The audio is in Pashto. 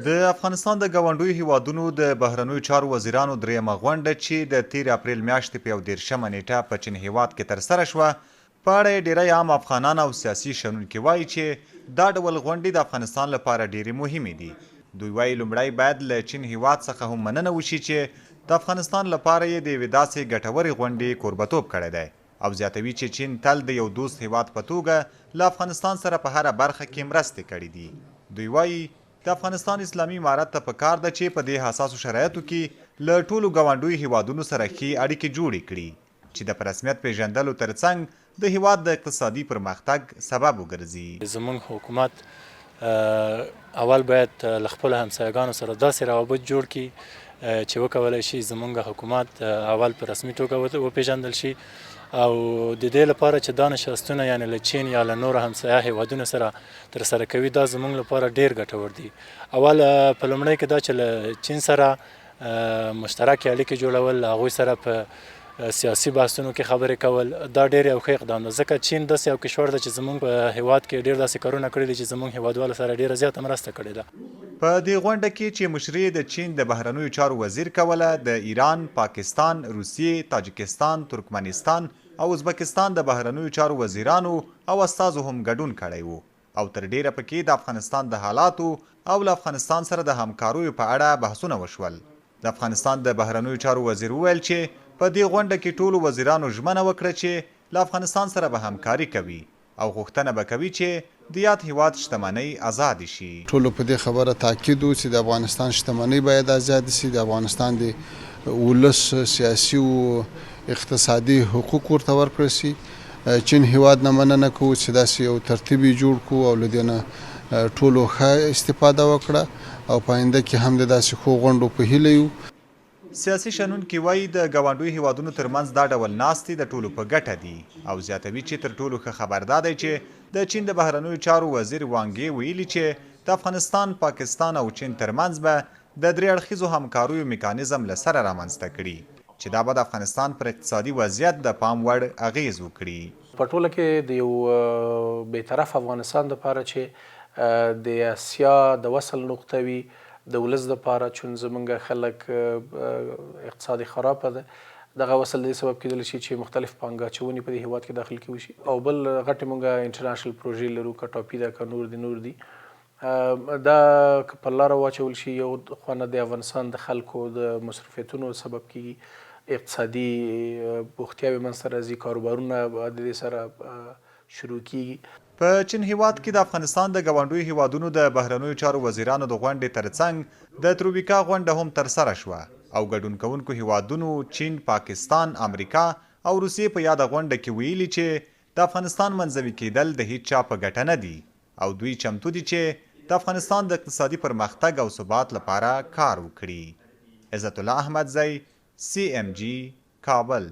د افغانستان د ګاونډیو هیوادونو د بهرنیو چارو وزیرانو درېیمه غونډه چې د تېرې اپریل میاشتې په 31 نېټه په چین هیواد کې ترسره شوه، په اړه یې ډېری عام افغانان او سیاسي شنونکي وايي چې دا ډول غونډې د افغانستان لپاره ډېرې مهمې دي. دوی وايي، لومړی باید له چین هیواد څخه هم مننه وشي چې د افغانستان لپاره یې د یوې داسې ګټورې غونډې کوربتوب کړی دی او زیاتوي چې چین تل د یو دوست هیواد په توګه له افغانستان سره په هره برخه کې مرستې کړې دي. دوی وايي، د افغانستان اسلامي امارت ته په کار ده چې په دې حساسو شرایطو کې له ټولو ګاونډیو هېوادونو سره ښې اړیکې جوړې کړي چې د په رسمیت پېژندلو ترڅنګ د هېواد د اقتصادي پرمختګ سبب وګرځي. زموږ حکومت اول باید له خپلو همسایه ګانو سره داسې روابط جوړ کړي چې وکولای شي زموږ حکومت اول په رسمي توګه وپېژندل شي او د دې لپاره چې دا نشستونه یعنې له چین یا له نورو همسایه هېوادونو سره ترسره کوي، دا زموږ لپاره ډیر ګټور دي. اول په لومړۍ کې دا چې له چین سره مشترکې اړیکې جوړول، له هغوی سره په سیاسي بحثونو کې خبرې کول، دا ډیر یو ښه اقدام ده، ځکه چین داسې یو کشور ده چې زموږ په هیواد کې ډیر داسې کارونه کړي دي چې زموږ هیوادوالو سره ډیره زیاته مرسته کړې ده. په دې غونډه کې چې مشري یې د چین د بهرنیو چارو وزیر کوله، د ایران، پاکستان، روسیې، تاجکستان، ترکمنستان او ازبکستان د بهرنیو چارو وزیرانو او استازو هم ګډون کړی و او تر ډېره په کې د افغانستان د حالاتو او له افغانستان سره د همکاریو په اړه بحثونه وشول. د افغانستان د بهرنیو چارو وزیر وویل چې په دې غونډه کې ټولو وزیرانو ژمنه وکړه چې له افغانستان سره به همکاري کوي او غوښتنه به کوي چې د یاد هېواد شتمنۍ ازادې شي. ټولو په دې خبره تاکید و چې د افغانستان شتمنۍ باید ازادې شي، د افغانستان د ولس سیاسي او اقتصادي حقوق ورته ورکړل شي. چین هیواد نه مننه کوو چې داسې یو ترتیب یې جوړ کړو او له دې نه ټولو ښه استفاده وکړه او په آینده کې هم د داسې ښو غونډو په هیله یو. سیاسي شنونکي وايي، د ګاونډیو هېوادونو ترمنځ دا ډول ناستې د ټولو په ګټه دي او زیاتوي چې تر ټولو ښه خبر دا دی چې د چین د بهرنیو چارو وزیر وانګ یې ویلي چې د افغانستان، پاکستان او چین ترمنځ به د درې اړخیزو همکاریو میکانیزم له سره رامنځته کړي چې دا به د افغانستان پر اقتصادي وضعیت د پام وړ اغېز وکړي. په ټوله کې د یو بې طرف افغانستان لپاره چې د اسیا د وصل نقطه وي د ولس لپاره، چون زمونږ خلک اقتصاد یې خرابه ده، دغه وصل د دې سبب کېدلی شي چې مختلف پانګه اچونې په دې هېواد کې داخل کې وشي او بل غټې مونږ انټرنشنل پروژې لرو، که ټاپي ده که نور دي نور دي، دا که پر لاره واچول شي یو خوا نه د افغانستان د خلکو د مصروفیتونو سبب کېږي، اقتصادي بوختیاوې منځته راځي، کاروبارونه د دې سره شروع کېږي. په چین هېواد کې د افغانستان د ګاونډیو هېوادونو د بهرنیو چارو وزیرانو د غونډې ترڅنګ د ترویکا غونډه هم ترسره شوه او ګډون کوونکو هېوادونو چین، پاکستان، امریکا او روسیې په یاده غونډه کې ویلي چې د افغانستان منزوي کېدل د هیچا په ګټه نه دي او دوی چمتو دي چې د افغانستان د اقتصادي پرمختګ او ثبات لپاره کار وکړي. عزت الله احمدزی، سي اېم جي، کابل.